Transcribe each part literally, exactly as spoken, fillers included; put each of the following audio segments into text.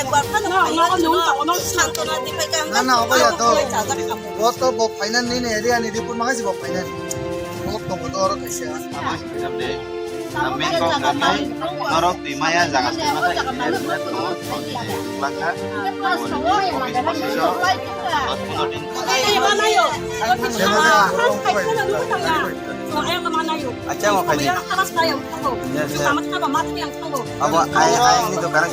ekbar phano no, no, no, no, no, santona di phai kha. Na, na, obo ya to. Bo to bo phainani nini area ni report ma kaisa bo phainani. Bo tongo to oro kaisa. Main kok nanai norok twi maya jaga twi maya tongo. Lakha. Office office o dos pondro din. Acha, mo khaji. Abo ai, ai ni dokan.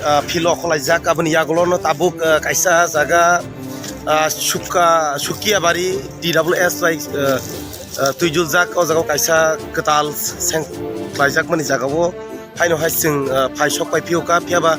Ah, philo khwlaijak, aboni yagulo no tabuk, ah, kaisa jaga, ah, Sukka, Sukkiyabari T W S bai, ah, ah, twijuljak, o jaga o kaisa kwtal seng khlaijakmani jaga o. Haino hai chwng, ah, phai sok pai phiyokha, phiyaba